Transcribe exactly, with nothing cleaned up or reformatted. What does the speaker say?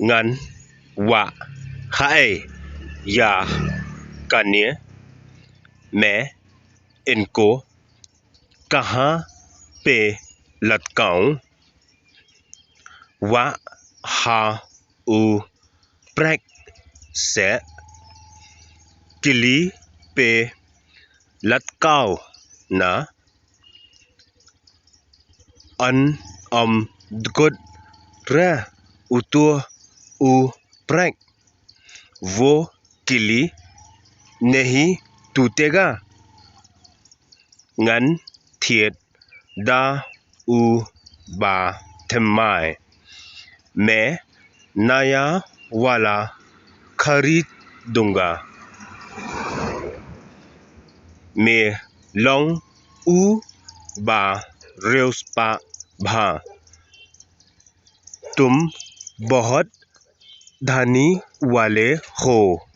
Ngan wah haei ïa kane? मैं इनको कहाँ पे लटकाऊं? Wah ha u prek seh, किल्ली पे लटकाओ ना। Yn ym dkut re uto u prek, वो किल्ली नहीं टूटेगा। Ngan thied da u bathymmai, मैं नया वाला खरीद दूंगा। Me long u bariewspah bha। तुम बहुत धनी वाले हो।